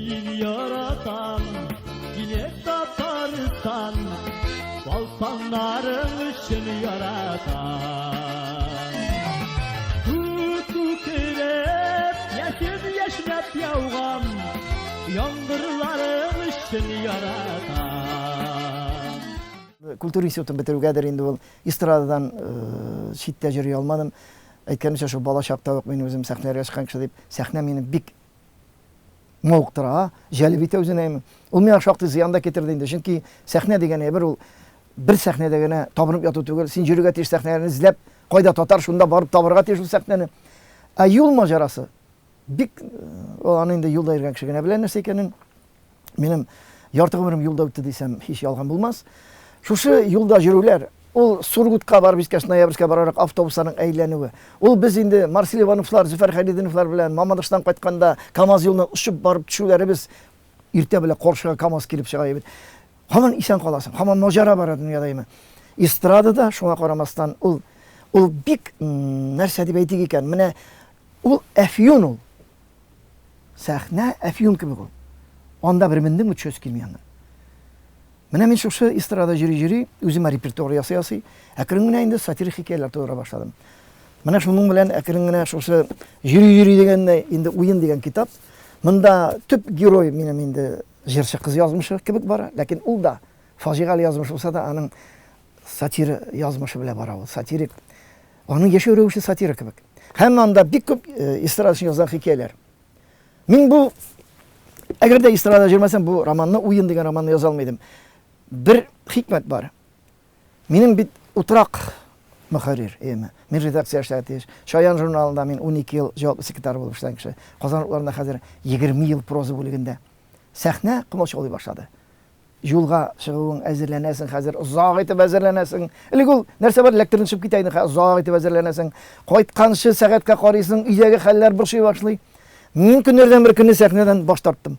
Мин яратам сине, Татарстан, Балканнарың өчен яратам. Күк күкрәп, яшен яшьнәп яуган Яңгырларың өчен яратам. Культура институтын бетерүгәдер инде ул эстрададан читтә йөри алмадым. Әйткәнемчә, шул бала чакта ук мин үзем сәхнәләргә чыккан кеше дип, сәхнә мине бик мавыктыра, җәлеп итә үзенә. Ул миңа шактый зыян да китерде инде, чөнки сәхнә дигән әйбер ул бер сәхнәдә генә табынып яту түгел, син йөрергә тиеш сәхнәләрне эзләп, кайда татар, шунда барып табырга тиеш ул сәхнәне. Ә юл маҗарасы бик, ул аны инде юлда йөргән кеше генә белә нәрсә икәнен. Минем ярты гомерем юлда үтте дисәм, һич ялган булмас. Шушы юлда йөрүләр, ул Сургутка барып җиткәч, Ноябрьскә барарак автобусларның әйләнүе. Ул без инде Марсель Ивановлар, Зөфәр Хәйретдиновлар белән Мамадыштан кайтканда КАМАЗ юлыннан очып барып төшүләребез, иртә белән каршыга КАМАЗ килеп чыга бит. Һаман исән каласың, һаман маҗара бара дөньяда име. Эстрадада шуңа карамастан ул ул бик нәрсә дип әйтик икән, менә ул әфьюн ул. Сәхнә әфьюн кебек ул. Анда бер мендеңме, төшәсе килми аннан. Менә мин шушы эстрада йөри-йөри, үземә репертуар ясый-ясый, әкрен генә инде сатирик хикәяләр тудыра башладым. Менә шуның белән әкрен генә шушы йөри-йөри дигәндә инде уен дигән китап. Монда төп герой минем инде җырчы кыз язмышы кебек бара, ләкин ул да фаҗигале язмыш булса да, аның сатира язмышы белән бара ул, сатирик. Аның яшәү рәвеше сатира кебек. Һәм анда бик күп э, эстрада өчен язылган хикәяләр. Мин бу әгәр дә эстрада җырмасам, бу романны Уен дигән романны яза алмый идем. Бер хикмәт бар. Минем бит утрак мөхәррир, әйеме? Мин редакция эшләргә тиеш. Чаян журналында мин 12 ел җаваплы секретарь булып эшләгән кеше. Казан утларында хәзер 20 ел проза бүлегендә. Сәхнә комачаулый башлады. Юлга чыгуың, әзерләнәсең хәзер, озак итеп әзерләнәсең. Элек ул нәрсә бар, эләктердең чыгып китә идең, хәзер озак итеп әзерләнәсең. Кайтканчы сәгатькә карыйсың, өйдәге хәлләр борчый башлый. Мин көннәрдән бер көнне сәхнәдән баш тарттым.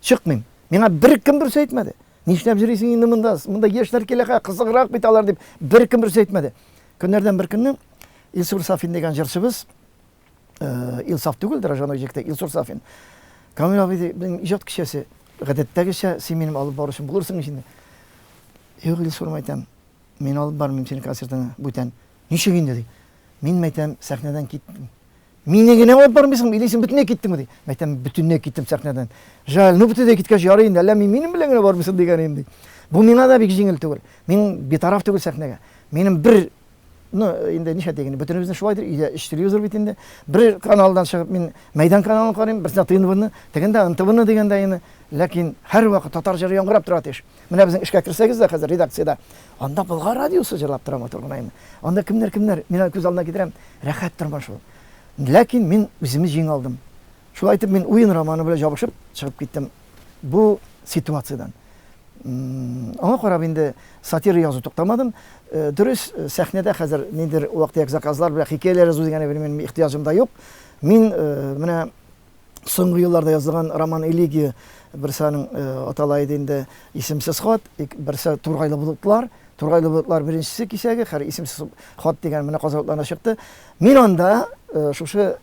Чыкмыйм. Миңа беркем бер сүз әйтмәде. Нишләп йөрисең инде монда? Монда яшьләр килә, кызыграк бит алар дип беркем бер сүз әйтмәде. Көннәрдән бер көнне Илсур Сафин дигән җырчыбыз Э, Илсаф түгел, Дрожжаной җегете, Илсур Сафин. Камил абый, ди, безнең иҗат кичәсе, гадәттәгечә, син минем алып баручым булырсың инде. Юк, Илсур, әйтәм, мин алып бармыйм синең концертыңа бүтән. Ничек инде, ди. Мин, әйтәм, сәхнәдән киттем. Мине генә алып бармыйсың, или син бөтенләй киттеңме, ди. Әйтәм, бөтенләй киттем сәхнәдән. Жаль, ну бөтенләй киткәч, ярый инде, әллә мин минем белән генә бармыйсың дигән инде. Бу миңа да бик җиңел түгел. Мин битараф түгел сәхнәгә. Минем бер Ну, инде ничә дигән, бөтенебезнең шулайдыр, өйдә өч телевизор бит инде. Бер каналдан чыгып мин Мәйдан каналын карыйм, берсендә ТНВны, тегендә НТВны дигәндә инде. Ләкин һәрвакыт татар җыры яңгырап тора тиеш. Менә безнең эшкә керсәгез дә хәзер редакциядә, анда Болгар радиосы җырлап тора матур гына инде. Анда кемнәр кемнәр, мин аны күз алдына китерәм, рәхәт тормыш ул. Ләкин мин үземне җиңә алдым. Шулай итеп мин Уен романы белән җабышып чыгып киттем бу ситуациядән. Аңа карап инде сатира язу туктамадым. Э, дөрес, э, сәхнәдә хәзер ниндидер вак-төяк заказлар белән хикәяләр язу дигән әйбер минем ихтыяҗым да юк. Мин э, менә соңгы елларда язылган роман элегия берсе аның атала иде инде исемсез хат, берсе Тургайлы болытлар. Тургайлы болытлар беренчесе кисәге, хәзер исемсез хат дигән менә Казан утларына чыкты. Мин анда шушы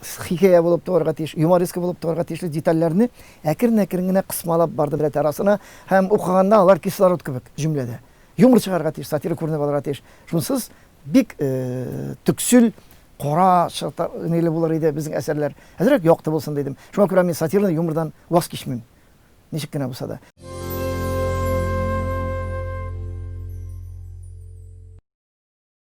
хикәя булып туарга тиеш, юмореска булып туарга тиешле детальләрне әкрен-әкрен генә кысмалап бардым рәт арасына һәм укыганда алар кислород кебек җөмләдә. Юмор чыгарга тиеш, сатира күренеп алырга тиеш. Шунсыз бик э, төксел, кара ниле булыр иде безнең әсәрләр. Әзрәк якты булсын дидем. Шуңа күрә мин сатираны юмордан ваз кичмим. Ничек кенә булса да.